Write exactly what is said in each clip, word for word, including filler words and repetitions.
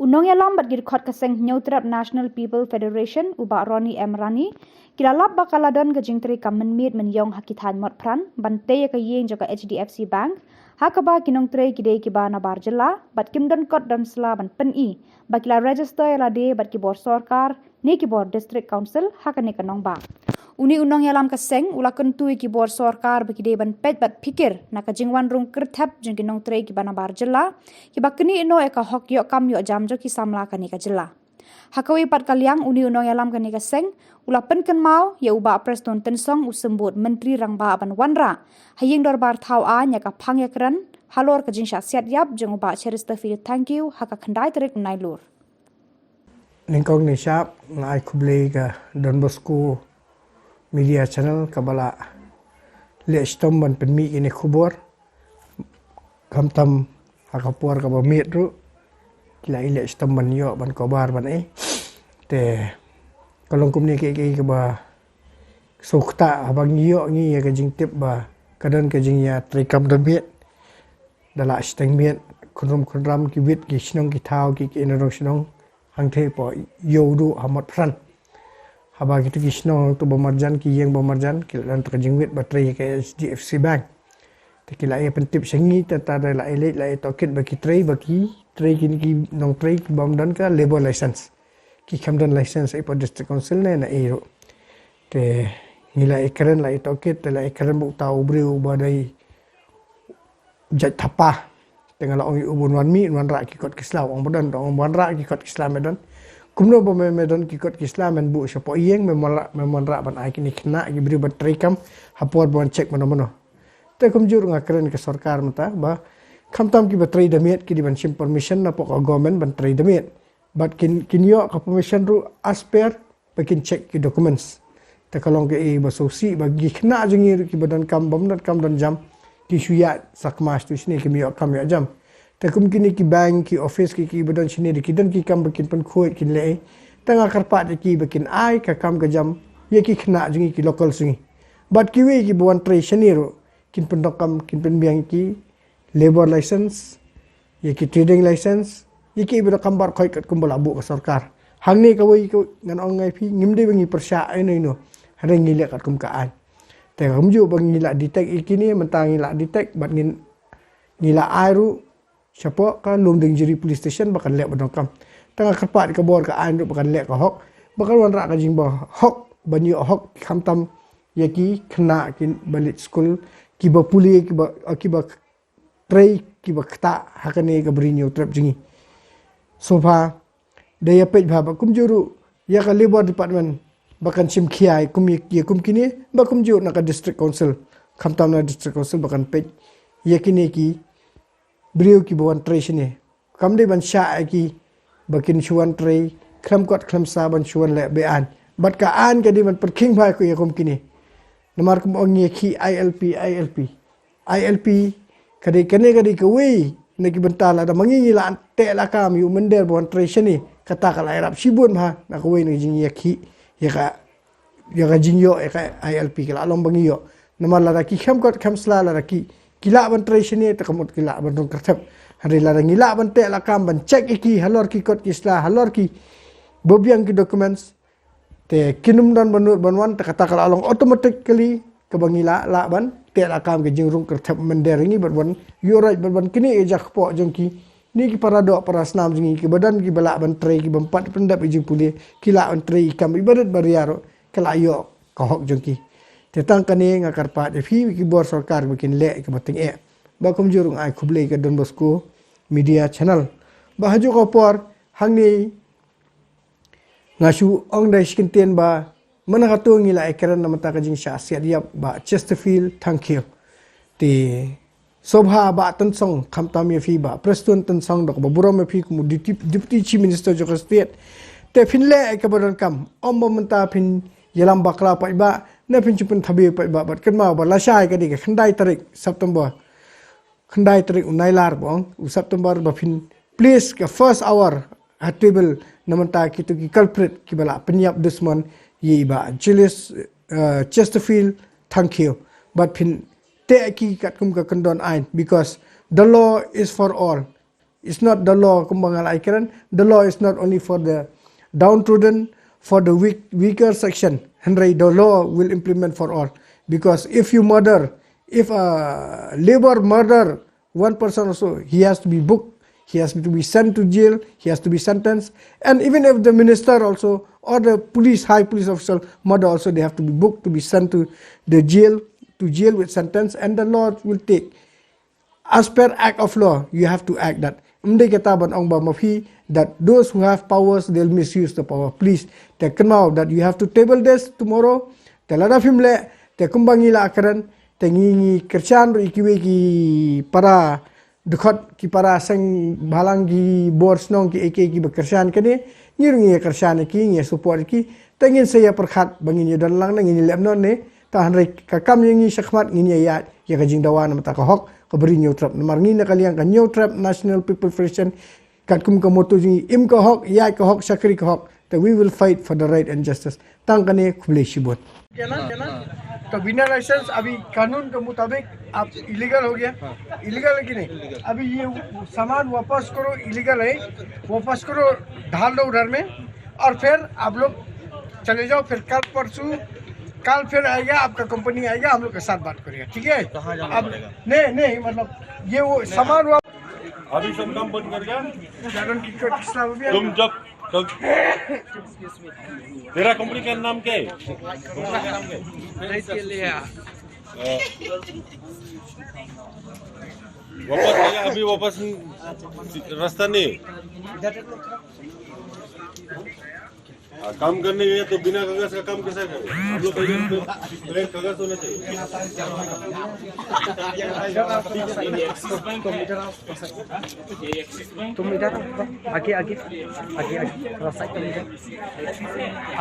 U nongïalam bad ki dkhot ka seng Hynñiewtrep National People Federation, u Bah Ronnie M Rani, ki la lap ba ka la don ka jingtrei kam mynmiet mynïong ha ki thaiñ Motphran ban tei ïa ka ïing jong ka H D F C Bank, ha kaba ki nongtrei ki dei kiba nabar jylla bad kim don kot don sla ban pyni ba ki la register ïa lade bad ki bor sorkar ne ki bor District Council ha kane ka nongbah. Une u nongïalam ka seng u la kyntu ïa ki bor sorkar ba ki dei ban peit bad phikir na ka jingwan rung kyrthep jong ki nongtrei kiba nabar jylla, kiba knieh noh ïa ka hok ïoh kam ïoh jam jong ki samla kane ka jylla. Ha kawei pat ka liang, une u nongïalam kane ka seng u la pynkynmaw ïa u Bah Prestone Tynsong, u symbud Myntri Rangbah, ban wanrah ha ïing dorbar thaw aiñ ïa ka phang ïakren halor ka jingshah siat ïap jong u Bah Cheristerfield Thangkhiew ha ka khyndai tarik u Nailur. Nyngkong nyngshap nga ai khublei ka Don Bosco Media Channel kaba la leh shitom ban pynmih kine khubor. Khamtam ha ka por kaba miet ruh ki la ïaleh shitom ban ïoh ban kobar ban ei. Te ka long kumne, kiei kiei kaba sngewkta haba ngi ïoh ngi ïa ka jingtip ba ka don ka jingïatreikam da miet, da la shiteng miet, khunrum khunram, ki wit ki shnong ki thaw, ki ki nongshong shnong hangthie hapoh Ïewduh ha Motphran. Haba kito ki shnong to ba marjan, ki ïing ba marjan, ki la don ka jingwit ba trei ka H D F C Bank. Te ki la ïa pyntip sha ngi, te ta da la ïa leit la ïa tohkit ba ki trei, ba ki trei, kine ki nongtrei ki bym don ka labour license, ki khlem don license hapoh District Council ne na ei ruh. Te ngi la ïa kren la ïa tohkit, te la ïa kren bad uta u briew uba dei jait thapa. Te nga la ong ïa u ban wan mih, wanrah ki kot ki sla. Ong ba don, ong wanrah ki kot ki sla, me don. Kumno ba me, me don ki kot ki sla, men buh shapoh ïing, me wanrah, me wanrah ban ai kine ki khynnah ki briew ban treikam ha por ban check mano mano. Te kumjuh nga kren ka sorkar mynta ba khamtam kiba trei da miet ki dei ban shim permission napoh ka government ban trei da miet. Bad kin, kin ïoh ka permission ruh as per ba kin check ki documents. Te ka long kaei ba sngewsih ba ki khynnah jong ngi ruh kiba donkam, bym donkam don jam, ki shu ïaid sakma shatu shane, kim ïoh kam ïoh jam. Te kum kine ki bank, ki office, ki, kiba don shane ruh ki don ki kam ba kin pynkhuid, kin leh. Te nga kyrpad ïa ki ba kin ai ka kam ka jam ïa ki khynnah jong ngi, ki local jong ngi. Bad kiwei kiba wan trei shane ruh kin pyndonkam, kin pynbiang ïa ki labour license, ïa ki trading license, ïa ki ba donkam baroh khoit katkum ba la buh ka sorkar. Hangne kawei ka ngan ong ïa phi, ngim dei ba ngi pyrshah ïano ïano, hynrei ngi leh katkum ka aiñ. Te kumjuh ba ngi la detect ïa kine, mynta ngi la detect bad ngin, ngi la ai ruh shapoh ka Lumdiengjri Police Station ba kan leh ba donkam. Te nga kyrpad ka bor ka aiñ ruh ba kan leh ka hok, ba kan wanrah ka jingbahok, ban ïoh hok khamtam ïa ki khynnah kiba leit skul, kiba pule, kiba, kiba trei, kiba ktah ha kane ka bri Hynñiewtrep jong ngi. Sngewbha da ïa peit bha ba kumjuh ruh ïa ka Labour Department ba kan shim khia ïa kum, ïa kum kine, ba kumjuh na ka District Council, khamtam na District Council ba kan peit ïa kine ki briew kiba wan trei shane. Kam dei ban shah ïa ki ba kin shu wan trei khlem kot khlem sla, ban shu wan leh be-aiñ. Bad ka aiñ ka dei ban pyrkhing bha ïa kum kine. Namar kum ong ïa ki I L P, I L P, I L P ka dei, kane ka dei kawei na ki bynta, lada ma ngi ngi la teh lakam ïa u mynder ba wan trei shane, kata ka la ïarap shibun bha na kawei na ka jingïakhih ïa ka, ïa ka jingïoh ïa ka I L P, ka la long ba ngi ïoh. Namar lada ki khlem kot khlem sla, lada ki, ki lah ban trei shane, te ka mut ki lah ban rung kyrthep. Hynrei lada ngi lah ban teh lakam, ban check ïa ki halor ki kot ki sla, halor kiba biang ki documents, te kin ym don ba nud ban wan, te kata ka la long automatically kaba ngi lah, lah ban teh lakam ka jingrung kyrthep mynder ngi, bad ban ïoh right, bad ban knieh ïa ka jakpoh jong kine ki para doh para snam jong ngi kiba don, kiba lah ban trei, ki bym pat pyndep ïa ka jingpule, ki lah ban trei ïa ka kam iba rit ba ria ruh, ka la ïoh ka hok jong ki. Te tang kane nga kyrpad ïa phi ki bor sorkar ba kin leh ïa kaba tyngeh. Ba kumjuh ruh nga ai khublei ïa ka Don Bosco Media Channel. Ba ha kajuh ka por hangne nga shu ong da shi kyntien ba mynta katto ngi la ïakren na ka bynta ka jingshah siat ïap Bah Chesterfield Thangkhiew. Te sngewbha Bah Tynsong, khamtam ïa phi Bah Prestone Tynsong, da kaba burom ïa phi kum u Deputy, Deputy Chief Minister jong ka state. Te phin leh ïa kaba donkam, ym ba mynta phin ïalam bakla paidbah, ne phin shu pynthabe paidbah, bad kynmaw ba lashai ka dei ka khyndai tarik September, khyndai tarik u Nailar ba ong, u September, ba phin place ka first hour ha table na ka bynta kito ki culprit kiba la pynïap dusmon ïa i Bah Julius, eh, Chesterfield Thangkhiew. Bad phin teh ïa ki katkum ka kyndon aiñ, because the law is for all. It's not the law kumba nga la ïakren. The law is not only for the downtrodden, for the weak, weaker section. Hynrei the law will implement for all. Because if you murder, if a labour murder one person also, he has to be booked, he has to be sent to jail, he has to be sentenced. And even if the minister also, or the police, high police official, murder also, they have to be booked to be sent to the jail, to jail with sentence, and the law will take. As per act of law, you have to act that. Ym dei kata ban ong ba ma phi that those who have powers, they'll misuse the power. Please, te kynmaw that you have to table this tomorrow. Te lada phim leh, te kumba ngi la kren, te ngi, ngi kyrshan ruh ïa kiwei ki para dkhot, ki para seng bhalang, ki bor shnong, ki ei ki ei kiba kyrshan kane. Ngi ruh ngi kyrshan ïa ki, ngi support ïa ki. Te ngin sa ïa pyrkhat ba ngin ïa don lang ne ngin ïa leh noh ne. Te hynrei ka kam ïa ngi shakhmat ngin ïa ïaid ïa ka jingdawa namar ka hok kaba ri Hynñiewtrep. Namar ngi na ka liang ka Hynñiewtrep National People Federation, katkum ka motto jong ngi, im ka hok, ïaid ka hok, shakri ka hok. Te we will fight for the right and justice. Tang kane, khublei shibun. क्या ना, क्या ना? तो बिना लाइसेंस अभी कानून के मुताबिक आप इलीगल हो गया। इलीगल है कि नहीं? अभी ये सामान वापस करो, इलीगल है, वापस करो, डाल दो उधर में। और फिर आप लोग चले जाओ, फिर कल परसों, कल फिर आएगा, आपका कंपनी आएगा, हम लोग के साथ बात करेगा, ठीक है? कहाँ जाना अब पड़ेगा? नहीं, नहीं, मतलब, ये वो सामान वापस अभी सब काम बंद कर दिया। तुम जब, जब, तेरा कंपनी का नाम क्या है? कंपनी का नाम क्या है? वापस आएगा, अभी वापस नहीं, रास्ता नहीं। हाँ, काम करने गए तो बिना कागज का काम कैसे करें? हम लोग पहले, पहले कागज होना चाहिए। तुम इधर आओ, आगे, आगे, आगे, आगे, थोड़ा साइड में इधर।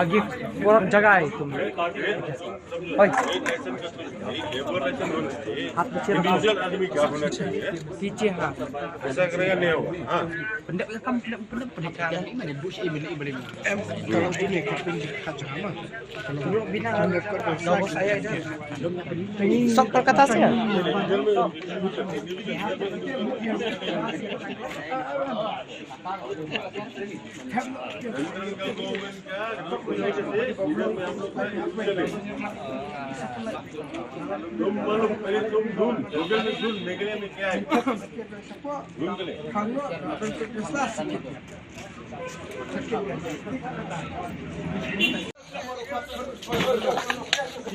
आगे, पूरा जगह है तुम। ओए। हाथ पीछे रखो। इंडिविजुअल आदमी क्या होना चाहिए? पीछे हाथ। ऐसा करेगा नहीं होगा। हाँ। Em, kalau ini, kalau ini, kalau ini. Sok perkatas ya? तुम मालूम, पहले तुम ढूंढ, गूगल में ढूंढ, मेघालय में क्या है? ढूंढ के ले।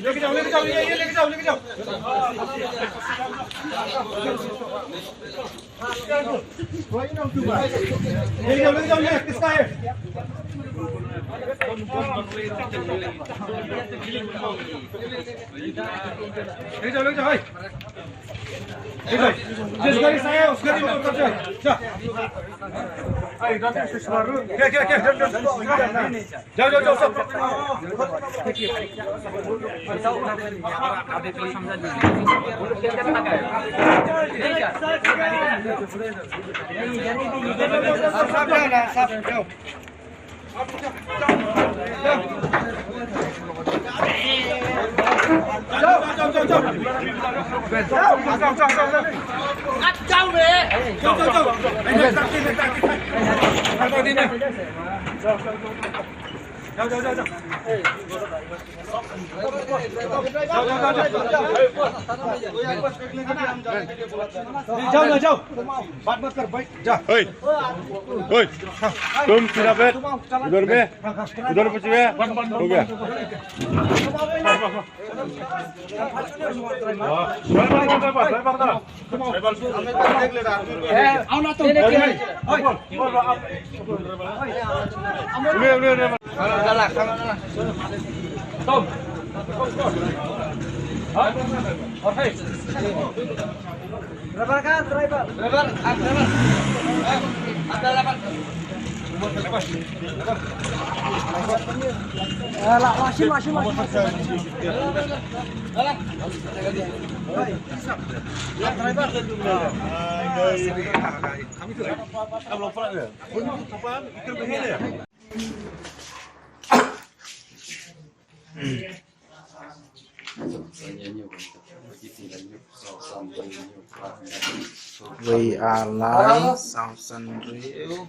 लेके जाओ, लेके जाओ, ये, ये लेके जाओ, लेके जाओ। लेके जाओ, लेके जाओ, ये किसका है? लेके जाओ, लेके जाओ, भाई। लेके जाओ। जिस गाड़ी से आया, उस गाड़ी में उतर जाओ। जा। क्या, क्या, क्या, क्या, क्या? जाओ, जाओ, जाओ, सब। जाओ ना, जाओ। बात मत कर, बैठ, जा। ओए, ओए, तुम सीधा बैठ, उधर में, उधर पहुंच गया, हो गया। Driver, driver, driver, driver. ए, आओ ना तुम। उन्हें, उन्हें, उन्हें। तुम। हाँ? और है? ड्राइवर का, ड्राइवर। ड्राइवर, आप ड्राइवर। आप ड्राइवर। ए, ला, ला, sini, ला, sini, ला, sini, ला, sini. Wei ar lai saw san hynriew.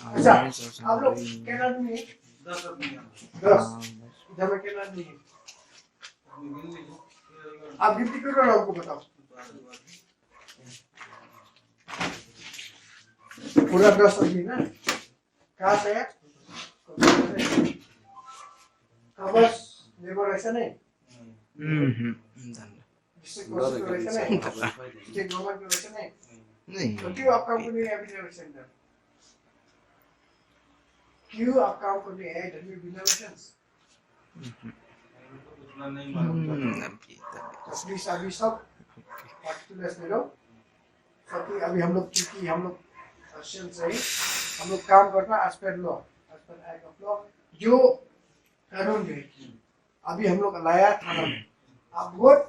Ar lai saw san hynriew. आप गिनती करो ना, हमको बताओ। पूरा दस आदमी ना? कहाँ से है? कमर्स लेबर ऐसा नहीं? हम्म, हम्म, हम्म, धन्यवाद। डिस्ट्रिक्ट कमर्स को ऐसा नहीं? स्टेट गवर्नमेंट को ऐसा नहीं? नहीं। तो क्यों आप काम को नहीं अभी रिलेशन दे? क्यों आप काम को नहीं है? धर्मी बिना रिलेशन? हम्म। हम्म, अभी तो तो प्लीज अभी सब पार्टिकुलर्स दे दो। क्योंकि अभी हम लोग, क्योंकि हम लोग क्वेश्चन से ही हम लोग काम करना as per law, as per act of law, जो कानून है। अभी हम लोग लाया थाना में। आप बहुत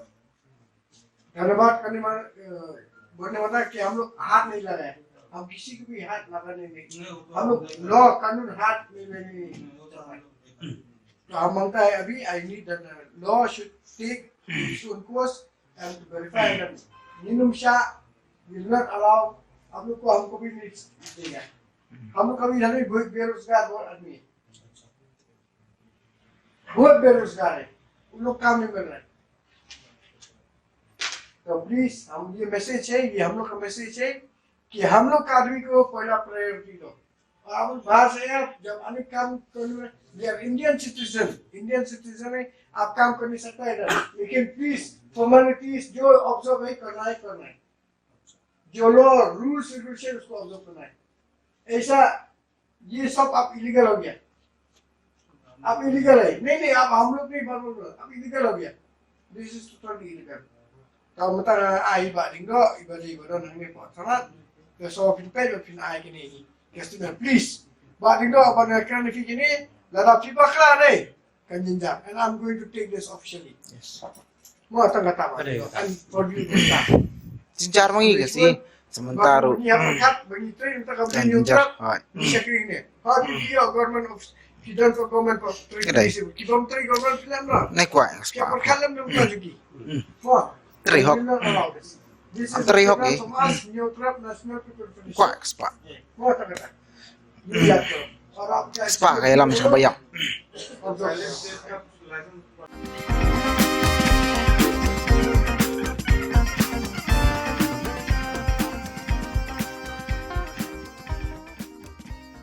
धन्यवाद करने वाला, अ, बोलने वाला कि हम लोग हाथ नहीं लगाए, हम किसी को भी हाथ लगाने नहीं, हम लोग लॉ कानून हाथ में लेने नहीं। तो हम मांगता है अभी, I need that law should take its own course and verify that Ninumsha will not allow, हम लोग को, हमको भी नहीं देगा। हम लोग कभी इधर भी बहुत बेरोजगार बहुत आदमी है, बहुत बेरोजगार है, उन लोग काम नहीं मिल रहा है। तो प्लीज, हम ये मैसेज है, ये हम लोग का मैसेज है कि हम लोग का आदमी को पहला प्रायोरिटी दो। और आप बाहर से हैं, आप जब आने काम करने में, ये इंडियन सिटीजन, इंडियन सिटीजन है, आप काम कर नहीं सकता इधर, लेकिन प्लीज फॉर्मेलिटीज जो ऑब्जर्व है करना है, करना है। जो लॉ रूल्स रेगुलेशन उसको ऑब्जर्व करना है। ऐसा ये सब आप इलीगल हो गया, आप इलीगल है। नहीं नहीं, आप हम लोग नहीं बात बोल रहे, आप इलीगल हो गया। This is totally illegal. Tau mata ai ba ding do, iba dei ba don hangne po sana. Ke so pin pe pin ai kini ni. Ke stu na please. Ba ding do ba na kan fi kini. Lada fi ba kla ne. Kan jinja. And I'm going to take this officially. Yes. Mo tang kata ba. And for you to start. Jinjar mangi ke si. Sementara. Ni apa kat bagi train tak kami kan jinjar. Hai. Ni syakri ni. How do you government of Ki don ko government ko three. Kedai. Ki don three government plan lah. Nai kwai. Ki apa kalam dong ka jugi. Wah. Three hok. Three hok ni. Kwai spa. Wah tak kata. Spa kaya lam sa bayang.